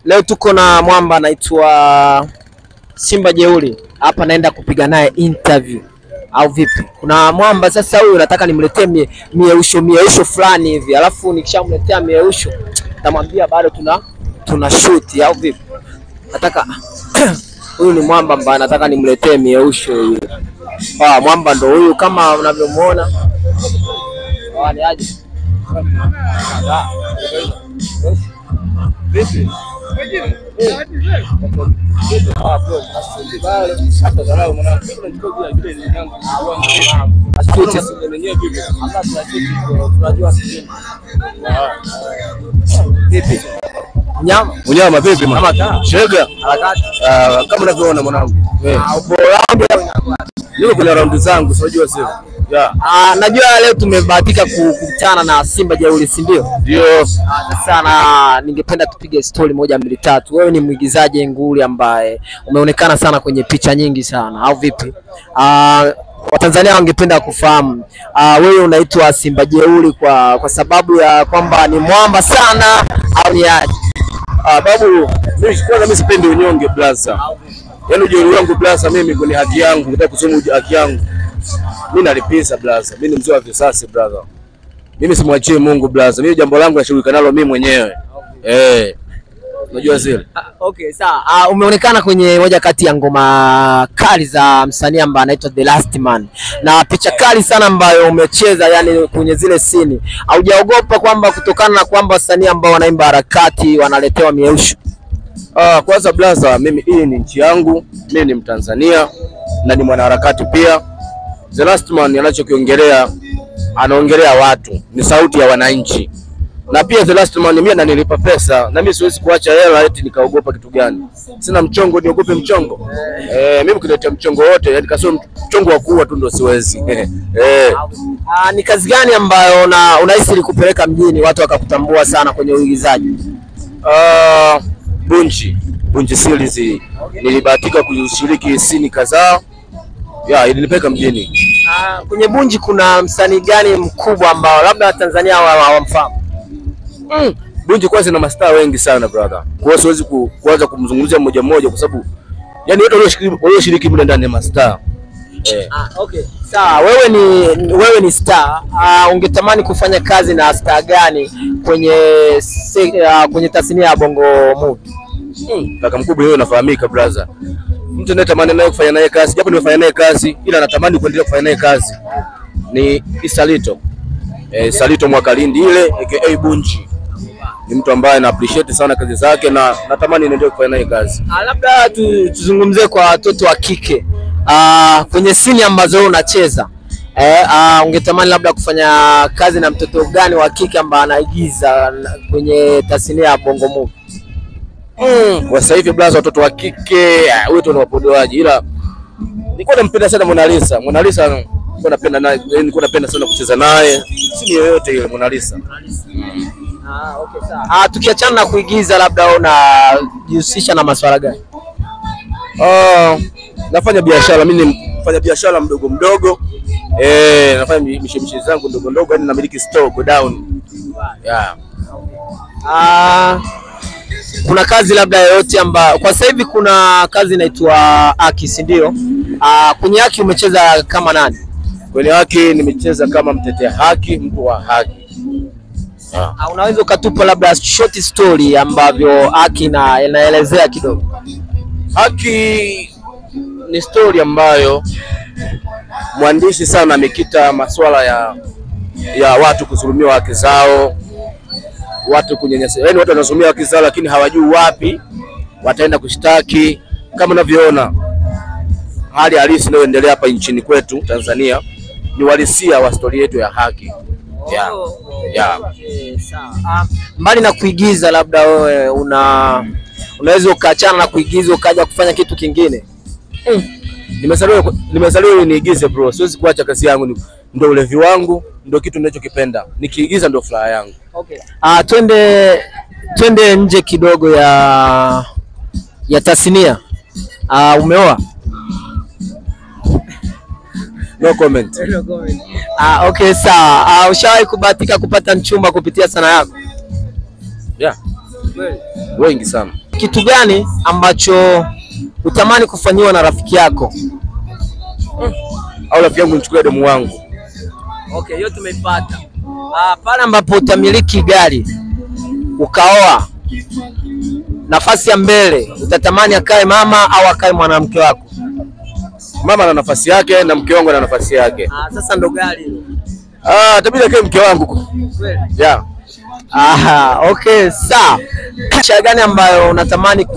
Leo tuko na mwamba anaitwa Simba Jeuri. Hapa naenda kupiga naye interview au vipi? Kuna mwamba sasa huyu nataka nimletee mieusho fulani hivi. Alafu nikishamletea mieusho nitamwambia bado tuna shoot au vipi? Nataka huyu ni mwamba ambaye nataka nimletee mieusho huyu. Ah, mwamba ndo huyu kama unavyomuona. Ah, ni aje? Vipi? Unyama vipi mwana? Shega. Kama unavyoona mwanangu. Niko kwenye round zangu, unajua sio? Yeah. Najua leo tumebahatika kukutana na Simba Jeuri, si ndio? Ndio. Sasa na ningependa tupige story 1 2 3. Wewe ni mwigizaji nguli ambaye umeonekana sana kwenye picha nyingi sana, au vipi? Watanzania wangependa kufahamu wewe unaitwa Simba Jeuri kwa sababu ya kwamba ni mwamba sana au ni aje? Babu, mimi kwanza mimi sipendi unyonge blaza. Yaani ujeuri wangu blaza mimi kwenye haki yangu, nataka kusoma haki yangu. Mimi nalipisa blaza. Mimi ni mzee wa visasi brother. Mimi simwachie Mungu blaza. Mimi jambo langu nashughulika nalo mimi mwenyewe. Unajua zile. Okay, sawa. Umeonekana kwenye moja kati ya ngoma kali za msanii ambaye anaitwa The Last Man. Na picha kali sana ambayo umecheza yani kwenye zile scene. Haujaogopa kwamba kutokana na kwamba wasanii ambao wanaimba harakati wanaletewa mieusho? Kwanza blaza, mimi hii ni nchi yangu, mimi ni Mtanzania na ni mwanaharakati pia. The Last Man anachokiongelea, anaongelea watu, ni sauti ya wananchi. Na pia The Last Man mimi ananilipa pesa na mimi siwezi kuacha hela eti nikaogopa kitu gani. Sina mchongo niogope mchongo. Mimi ukiletea mchongo wote, yani kasio mchongo wa kuua tu ndio siwezi. Ni kazi gani ambayo unahisi ilikupeleka mjini watu wakakutambua sana kwenye uigizaji? Bunji series. Nilibahatika kushiriki sini kadhaa. Ya, ilinipeleka mjini. Kwenye Bunji kuna msanii gani mkubwa ambao labda Tanzania hawamfahamu? Bunji kwanza ina mastaa wengi sana brother. Kwa hiyo siwezi kuanza kumzungumzia mmoja mmoja kwa sababu yani wote walioshiriki mle ndani ya mastaa. Okay. Sawa, wewe ni star. Ungetamani kufanya kazi na star gani kwenye tasnia ya Bongo Movie? Kaka mkubwa yeye anafahamika brother. Mtu anayetamani naye kufanya naye kazi, japo nimefanya naye kazi ila anatamani kuendelea kufanya naye kazi ni Isalito. Isalito Mwakalindi ile aka Bunji. Ni mtu ambaye na appreciate sana kazi zake na natamani niendelee kufanya naye kazi. Labda tuzungumzie kwa watoto wa kike. Kwenye sini ambazo unacheza, ungetamani labda kufanya kazi na mtoto gani wa kike ambaye anaigiza kwenye tasnia ya Bongo Movie? Kwa sasa hivi blaza watoto wa kike wote ni wapodoaji, ila nilikuwa nampenda sana Mona Lisa. Mona Lisa nilikuwa napenda naye, nilikuwa napenda sana kucheza naye. Si yoyote ile Mona Lisa. Okay, sawa. Tukiachana na kuigiza labda unajihusisha na masuala gani? Nafanya biashara, mimi ni mfanya biashara mdogo mdogo. Nafanya mishemishe zangu ndogo ndogo, yani namiliki store go down. Yeah. Kuna kazi labda yoyote ambayo kwa sasa hivi kuna kazi inaitwa Haki, si ndio? Kwenye Haki umecheza kama nani? Kwenye Haki nimecheza kama mtetea haki, mtu wa haki. Unaweza ukatupa labda short story ambavyo Haki inaelezea kidogo? Haki ni story ambayo mwandishi sana amekita masuala ya watu kudhulumiwa haki zao, watu kunyanyaswa. Yaani watu wanasomea haki zao lakini hawajui wapi wataenda kushtaki. Kama unavyoona hali halisi inayoendelea hapa nchini kwetu Tanzania ni uhalisia wa story yetu ya haki. Yeah. Sawa. Mbali na kuigiza labda wewe unaweza ukaachana na kuigiza ukaja kufanya kitu kingine? Nimezaliwa niigize bro. Siwezi kuacha kazi yangu, ndio ulevi wangu, ndio kitu ninachokipenda. Nikiigiza ndio furaha yangu. Okay. Twende nje kidogo ya tasnia. Umeoa? No comment. No comment. Okay, sawa. Ushawahi kubahatika kupata mchumba kupitia sanaa yako? Yeah. Wengi sana. Kitu gani ambacho utamani kufanyiwa na rafiki yako? Au rafiki yangu nichukulie demu wangu. Okay, hiyo tumeipata. Pale ambapo utamiliki gari ukaoa, nafasi ya mbele utatamani akae mama au akae mwanamke wako? Mama ana nafasi yake na mke wangu ana nafasi yake. Sasa ndo gari hilo. Itabidi akae mke wangu. Yeah. Aha, okay, sawa. Biashara gani ambayo unatamani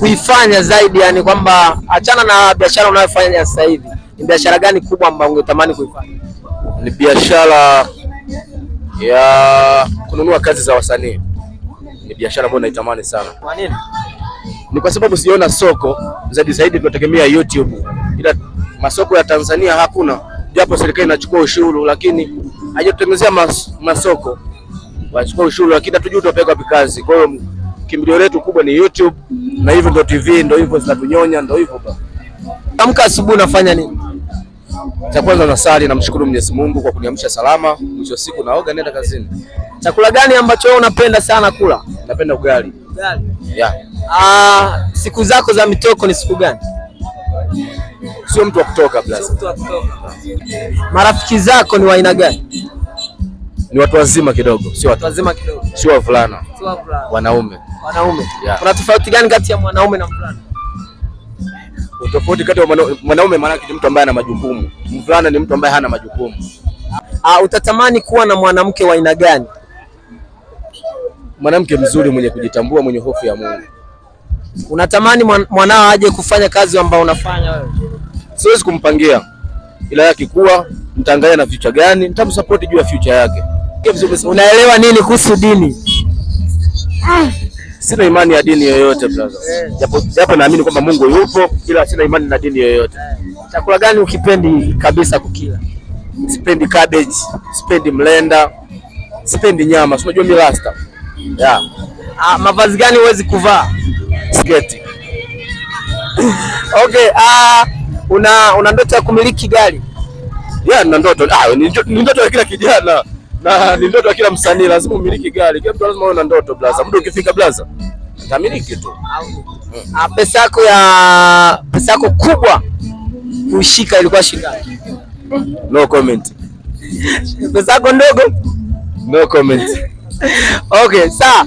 kuifanya zaidi, yani kwamba achana na biashara unayofanya sasa hivi, ni biashara gani kubwa ambayo ungetamani kuifanya? Ni biashara ya kununua kazi za wasanii. Ni biashara ambayo naitamani sana. Kwa nini? Ni kwa sababu siona soko zaidi tunategemea YouTube, ila masoko ya Tanzania hakuna, japo serikali inachukua ushuru lakini haijatutengenezea masoko. Wanachukua ushuru lakini hatujui tutapeleka wapi kazi. Kwa hiyo kimbilio letu kubwa ni YouTube, na hivyo ndio TV, ndio hivyo zinatunyonya, ndio hivyo baba. Amka asubuhi unafanya nini? Cha kwanza nasali, namshukuru Mwenyezi Mungu kwa kuniamsha salama. Mwisho siku naoga nenda kazini. Chakula gani ambacho wewe unapenda sana kula? Napenda ugali. Ugali. Yeah. Siku zako za mitoko ni siku gani? Sio mtu wa kutoka blaza. Sio mtu wa kutoka. Marafiki zako ni wa aina gani? Ni watu wazima kidogo, sio watu wazima kidogo. Sio wavulana. Sio wavulana. Wanaume. Wanaume. Yeah. Kuna tofauti gani kati ya mwanaume na mvulana? Tofauti kati ya mwanaume maana ni mtu ambaye ana majukumu. Mvulana ni mtu ambaye hana majukumu. Utatamani kuwa na mwanamke wa aina gani? Mwanamke mzuri, mwenye kujitambua, mwenye hofu ya Mungu. Unatamani mwanao aje kufanya kazi ambayo unafanya wewe? Siwezi kumpangia, ila yake kuwa nitaangalia na future gani, nitamsupport juu ya future yake. Unaelewa nini kuhusu dini? Sina imani ya dini yoyote brother. Japo naamini kwamba Mungu yupo, ila sina imani na dini yoyote. Chakula gani ukipendi kabisa kukila? Sipendi cabbage, sipendi mlenda, sipendi nyama, si unajua mimi rasta. Yeah. Mavazi gani huwezi kuvaa? Sketi. Okay, una ndoto ya kumiliki gari? Yeah, nina ndoto. Ni ndoto ya kila kijana na ni ndoto ya kila msanii, lazima umiliki gari. Kila mtu lazima awe na ndoto blaza. Muda ukifika blaza, utamiliki tu. Pesa yako kubwa kushika ilikuwa shilingi? No comment. Pesa yako ndogo? No comment. Okay, sawa.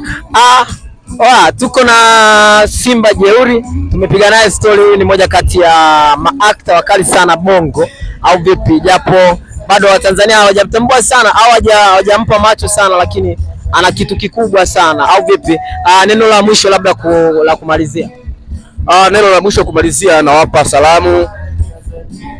Tuko na Simba Jeuri, tumepiga naye story. Huyu ni moja kati ya maakta wakali sana Bongo, au vipi? Japo bado Watanzania hawajamtambua sana au hawajampa macho sana, lakini ana kitu kikubwa sana, au vipi? Neno la mwisho labda la kumalizia. Neno la mwisho kumalizia, nawapa salamu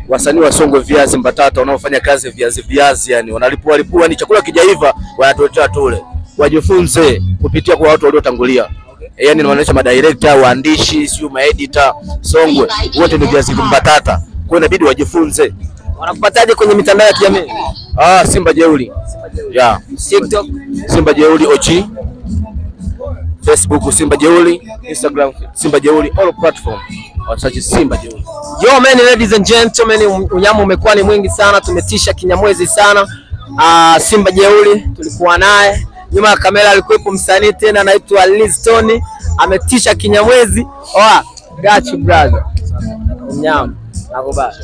wasanii wa Songwe viazi mbatata wanaofanya kazi viazi viazi, yani wanalipua lipua, ni chakula kijaiva wanatuletea tule. Wajifunze kupitia kwa watu waliotangulia. Okay. Yani inaonyesha madirector, waandishi, sio maeditor Songwe, wote ni viazi mbatata. Kwa hiyo inabidi wajifunze. Wanakupataje kwenye mitandao ya kijamii? Simba Jeuri. Simba Jeuri. Yeah. TikTok Simba Jeuri OG. Facebook Simba Jeuri, Instagram Simba Jeuri, all platform. Wasearch Simba Jeuri. Yo man, ladies and gentlemen, unyama umekuwa ni mwingi sana, tumetisha kinyamwezi sana. Simba Jeuri tulikuwa naye. Nyuma ya kamera alikuwepo msanii tena anaitwa Liz Tony, ametisha kinyamwezi. Got you brother. Unyama. Nakubali.